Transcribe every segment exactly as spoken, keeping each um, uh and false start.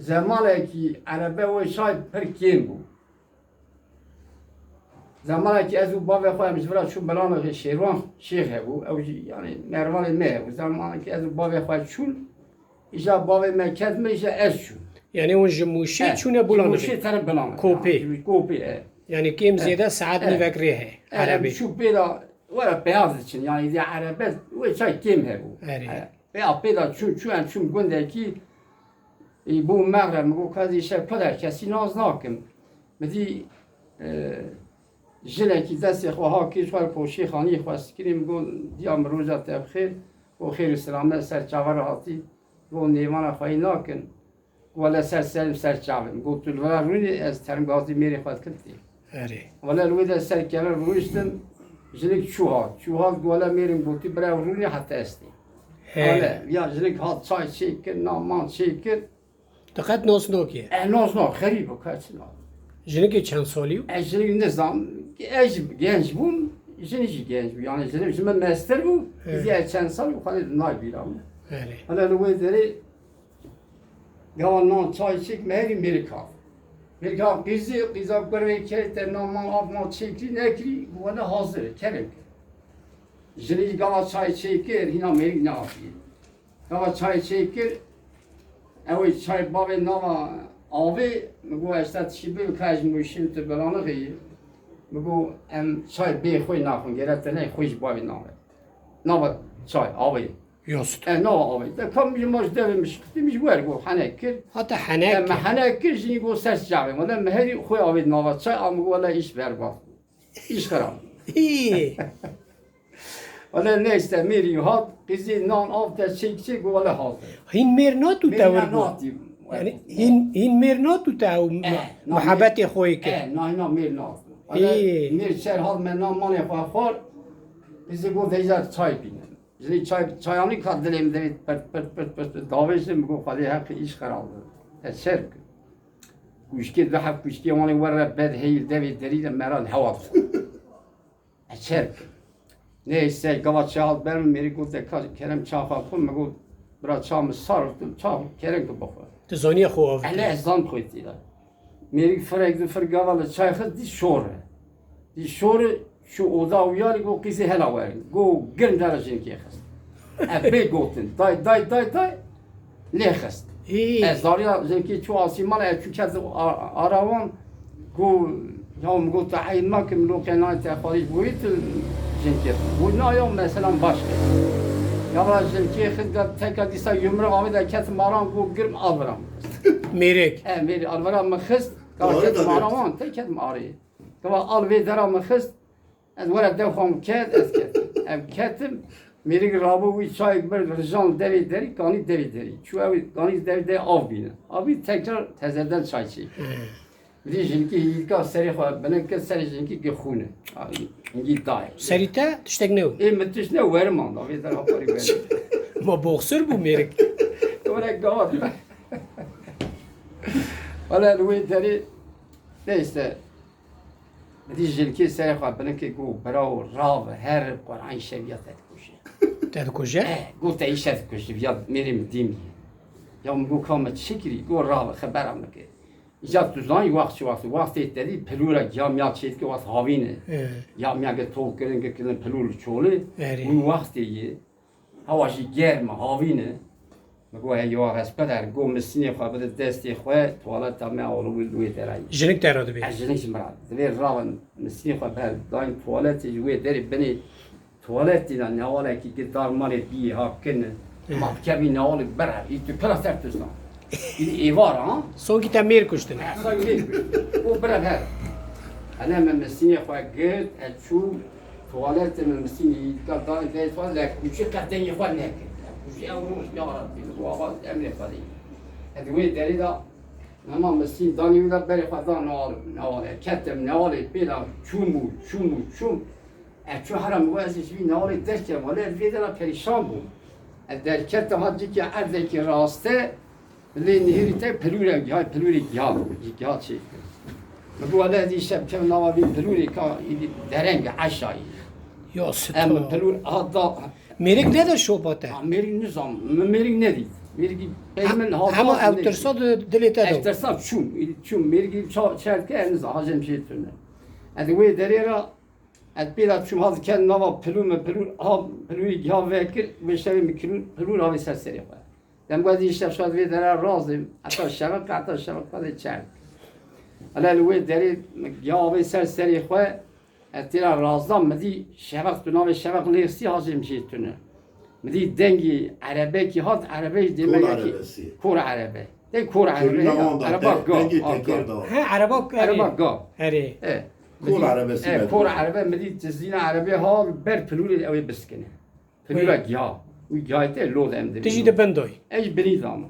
Zemanekî erebe wê çay pir kêm bû. Zemanekî ez û bavê xwe em ji vira çûn Belanexê, Şêrwan Şêx hebû. Ew jî, yanî, mervanê me hebû. Zemanekî ez û bavê xwe çûn, îja bavê me ket me, îja ez çûn. Yanî hûn ji Mûşê Eh, çûne ji Belanexê? Mûşê tere Belanexê, Kopê. Yanî, ji Kopê, eh. Yanî kêm Eh, zêde saet eh. nîvek rê heye, Eh, erebê. Çû pê de, were peyaz diçin, yanî, dê erebe, wê çay kêm hebû. Erê. Eh, pê a pê de çûn, çû em çûn gundekî, Î bû mexreb, min got, ka ez îşev pir her kesî nas nakim. Min dî, e, jinekî destê xwe ha kir, xwe poşî xaniyê xwe sikirî, min got, diya min roja te bi xêr, û xêr û selamet ser çava re hatî, got, nêvana xweyî nakin. Got, wele ser serim ser çavê min. Got, tu li vira rûnî, ez terim gazî mêrê xwe dikim tê. Erê. Wele li wê de ser keve rûniştim, jinik çû hat. Çû hat, got, wele mêrê min gotî, bira rûnî heta estê. He. Wele, ya jinik hat çay çêkir, nan man çêkir. Tu qet nas nakî? E, nas nak, xerîb bû, ka çi na. Jinikê çend salî bû? E, jinik nizam, ez jî genc bûm, jinik jî genc bû. Yanî jinik ji min mestir bû, He. Zî ez çend sal bû, xwedê di nayê bîra min. Erê. Hele li wê derê gava nan çay çêk, me herî mêrik hat. Mêrik hat qîzî, qîza kurvê kê te nan man av man çêkirî nekirî, wele hazir e, kerem kir. Jinik gava çay çêkir, hîna mêrik nehatî. Gava çay çêkir, ew ê çay bavê nava avê, min got, ez te tişî bibim, ka ez ji Mûşê tu Belanixê yî. Min got, em çay bê xwe naxwin, gere te ney xwe ji bavê nave. Nava çay, avê. Yost. E, nava avê. De kam ji ma ji devê min şixtî, min ji wer got, henek kir. Hata henek E, me kir. Henek kir, jinî got, ser çavê. Wele me herî xwe avê nava çay, a min got, wele îş berbat. Îş xirab. Hî. Wele neyse, mêrî hat, qîzî nan av te çêk çêk, wele hazir. Hîn mêr nat û Mêrî tewir bû. Nat, Yanî hîn, hîn mêr nat û te ew Eh, na muhabetê xwe kir. Eh, na, na, mêr nat. Wele Hî. Mêr ser hat me nan manê xwe xwar, qîzî got, veyza çay bîne. Jinî çay, çayanî ka dilê min devê pirt, pirt, pirt, pirt, pirt, davêjim, got, Xwedê heqî îş xirab. Te çer kir. Kuşkê du heb kuşkê wanê were bed heyî devê derî de meran hewa dixwe. Eçer. Neyse, gava çay hat ber min, mêrî got, de ka kerem çay xwe xwe, min got, bira çay min sar, tu çay kerem ki bixwe. Tu zaniye xwe avêt. Ele ez zan xwe tî de. Mêrik firek du fir gava li çay xist, dî şor e. Dî şor e, şu oda uyarî, got, qîzê hela werin. Got, girin dera jinkê xist. Ev bê gotin, day, day, day, day. Lê xist. Hî. Ez zariya jinkê çû asîmana, ez çû ket a-, ara wan, got, ya min got, tu eyb make, min loqê nayê te xwarî ji bo wî tu jinkê xist. Got, na ya, meselan baş e. Ya va jinkê xist, got, teka dîsa yumru avê de ketim aran, got, girim alvira min xist. Mêrik. E, mêrik alvira min xist, ka Doğru ketim da ara diyor. Wan, te ketim arê. Ka va al vê dera min xist, Ez were dew xwe min ket, ez ketim. Em ketim, mêrik rabû wî çayek bir rijan devê derî, kanî devê derî. Çû ew kanî devê derî av bîne. Avî tekrar tezeden çay çêk. Hı. Vî jinkî hîlka serê xwe binik kir, serê jinkî gi xûne. Hingî dayê. Serî te tiştek ne bû? Ê min tişt ne werim an, avê der haparî werim. Ma boxer bû mêrik. Were gava. Wala li wê derê neyse. Min dî jinkê serê xwe binikê got, birawo, rav her Qur'an şeviya te dikuje. Te dikuje? Eh, got te îşe dikuje, viya mêrê min dîmî. Ya min got, ka me çi kirî? Got, rav xebera min ke. Îca tu zanî wext çi wext, wextê te dî pilûra giya miya çêdike wext havîn e. He. Ya miya ke tol kirin, ke kirin pilûr li çolê. Erê. Wî wextê yê. Hewa jî germ e, havîn e. Min got, hey, ya hespeder, got, misînê xwe bide destê xwe, tuwaleta me alo wî li wê derayî. Jinik te re dibê? Ez jinik ji min re. Divê ravin, misînê xwe ber dayîn tuwaletê, ji wê derê binê tuwaletê de newalekî gi dar malê biyê ha kin e. Hı. Ma kevî newalê bire, î tu pira ser tu zan. Î êvar ha? Sonkî te mêr kuştin. Esa mêr kuştin. O bire her. Hene me misînê xwe girt, ez çû. Tuwaletê min misînî dika dayê dayê tuwalet, lek kuşî qet dengê xwe nekir. Lek kuşî ew roj, ya Rabbî, min got, ava emrê Xwedê. Ez wê derê de, nema misîn danî wî de berê xwe da newal, newalê. Ketim newalê pê de çûm û çûm û çûm. Ez çû hera min got, ez ê ji vî newalê derkevim. Wele ez vê dera perîşan bûm. Ez derketim ha cikê erdekî raste, Lê nihêrî te pilûrek gihay, pilûrê giha bû, giha çêkir. Min got, wele ez îşev kevim nava vî pilûrê ka îdî dereng e, eşayî. Ya sita. Em pilûr ha da. Mêrik nede şopa te? Ha, mêrik nizam, min mêrik nedît. Mêrgî pey min hat. Hema ew tirsa di dilê te de. Ez tirsa çûm. Çûm mêrgî ça-, çerd ke, ez niza hacem jê tune. Ez wê derê ra, ez pê de çûm, haz ken nava pilû me, pilû, ha, pilûyê giha vekir, wê şevê min kilû, pilû ravê ser serê xwe. Dem gazî îşte şad vê dere razim, heta şevek, heta şevek xwe de çerd. Hele li wê derê giha avê ser serê xwe, ez têra razdan, mi dî şevek tu navê şevek lêxsî hacê min jê tune. Mi dî dengî erebekî hat, erebe jî dê me yekî kor erebe. Tê kor erebe, ereba ga, dengê tekar da. He, ereba, ereba ga. Erê. E, kor erebe, e, kor erebe, mi dî tizîna erebe ha ber pilûrê ew ê biskine. Pilûra giya. Û giyayê te lo de em de. Tu jî di bin doy. Ez jî binî zama.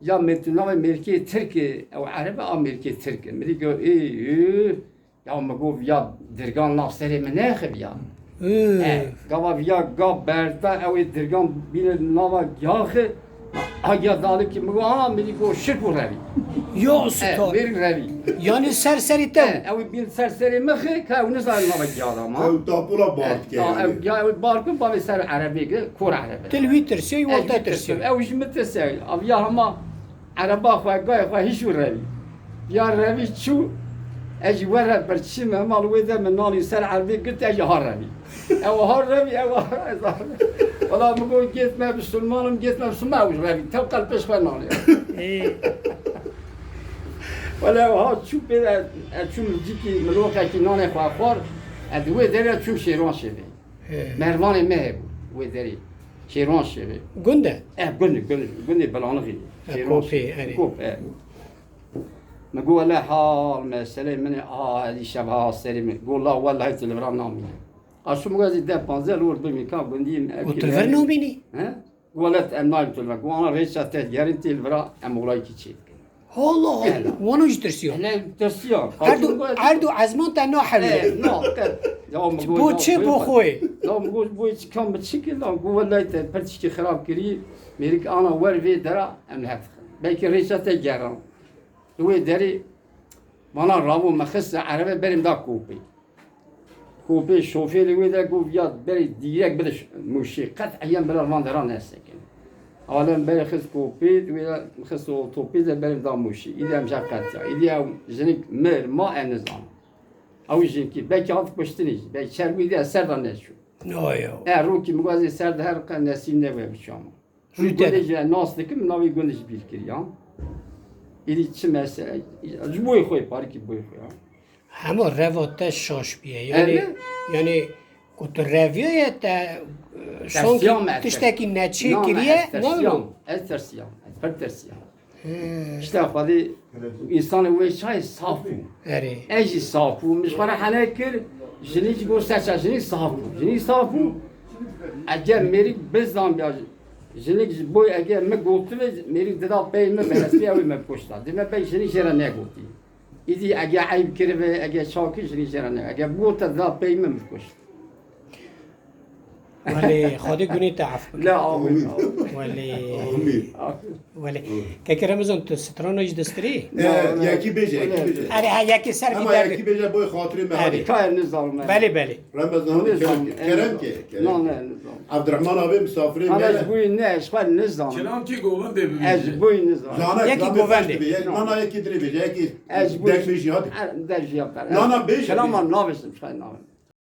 Ya me tu navê mêrkê Tirk e, ew erebe a mêrkê Tirk e. Mi dî go, ê, ê, ya mi got, ya dirgan nav serê min nexiviya. Ê. E, gava viya ga berda, ew ê dirgan bîne nava giyaxê, a giya dalikî mi got, ha, mi dî got, şik û revî. Yo, e, usta. Mêrik revî. Yani ser serî te. E, ew ê bîn ser serê mixê, ka ew nizane nava giya da ma. Ew tapola bar dike yani. Ew, ya ew bar ku bavê ser erebê ge, kor erebe. Til wî tirsiyo, wal te tirsiyo. Ew jî mi tirsiyo. Ev ya hema Ereba xwe, gayê xwe hîş û revî. Ya revî çû, ez jî were birçî me, mal wê de min nanî ser erdê girt, ez jî ha revî. Ew ha revî, ew ha revî. Wala min got, gêt me bisilman im, gêt me bisilman, ew revî. Tew qelpêş xwe nanê. Ê. Wala ew ha çû pê de, ez çûm cîkî miloqekî nanê xwe xwar, ez di wê derê çûm Şêrwan şevê. He. Mervanê me hebû wê derê. Şêrwan şevê. Gund e? E, gund, gund, gundê Belanixî. E, Şêrwan Kopê, şevê. Erê. Kop, e. Mi got, "Wele hal, meseleyê min e, a, êdî şev ha serê min." Got, "La, wellahî tu li vira namînî." A, şûm gazî deh panzdeh li wir bimî, ka gundî min. Got, "Tu li vir namînî?" He? Got, "Wele em nayêm tu li vir." Got, "Ana rêça te digerin tê li vira em olayekî çêdikin." Allah Allah. Wana jî tirsiya. Hele tirsiya. Erd û, erd û ezman te nahewle. E, na, te, ya mi got, bo çi, bo xwe? Ya mi got, bo çi, kam bi çi kir? La got, wellahî te pir tiştî xirab kirî. Mêrik ana wer vê dera, em li hev dixin. Belkî rêça te geran. Li wê derê vana ravo me xist erebe berê min da Kopê. Kopê şofêrê wê de got, "Ya berê dîrek bide ş-, Mûşê, qet eyan bila van dera nesekin." Alem berê xist Kopê, wê de xist otopê de berê da Mûşê. Îdî em jî qetiya. Îdî ew jinik mir, ma, em nizanin. Ew jinkî, belkî hat kuştinî jî, belkî çerwî de ser de neçû. Yo, yo. E, rokî min gazê ser de her qe nesîm nebe biçama. Rû te gundê de. Jî nas dikim, navê gundê jî bîr kiriya. Îdî çi mesele, ji boyê xwe, parîkî boyê xwe ya. Hema reva te şaş bûye. Yani, yani ku tu reviyaye te, e, sanki tiştekî neçê kiriye, ne wilo? Ez tersiyam, ez pir tersiyam. He. İşte Xwedê, însanê wê çayê saf bû. Erê. Ez jî saf bûm. Min ji xwe re hene kir, jinî jî got, serça jinî saf bû. Jinî saf bû. Ege mêrik bizan ya, jinik ji boy ege min gotibe, mêrik dida pey min, bi hespê ew ê min bikuşta. Dime pey jinî jê re negotî. Îdî ege eyb kiribe, ege çawa kir, jinî jê re ne. Ege bigota dida pey min, min kuşt. Welê, Xwedê gunê te ef bike. La, amîn. Welê. Amîn. Welê. Keke Remezan, tu strana jî destirî? E, yekî bêje, yekî bêje. Erê, ha, yekî ser vî derê. Ama yekî bêje, boy xatirê me. Erê. Hadi. Kayê nizanim. Belê, belê. Remezan, hadi, kerem ke, kerem ke, kerem ke. Na, ne, nizanim. Abdurrahman abi misafirê me. Ez bûyî ne, ez xwe nizanim. Kilam kî govendê bibêje? Ez bûyî nizanim. Zana, yekî govendê. Nana yekî dirê bêje, yekî. Ez bûyî. Dek bêjî, hadi. Dek jî yapar. Nana bêje. Kilam nabêjim, xwe nabêjim.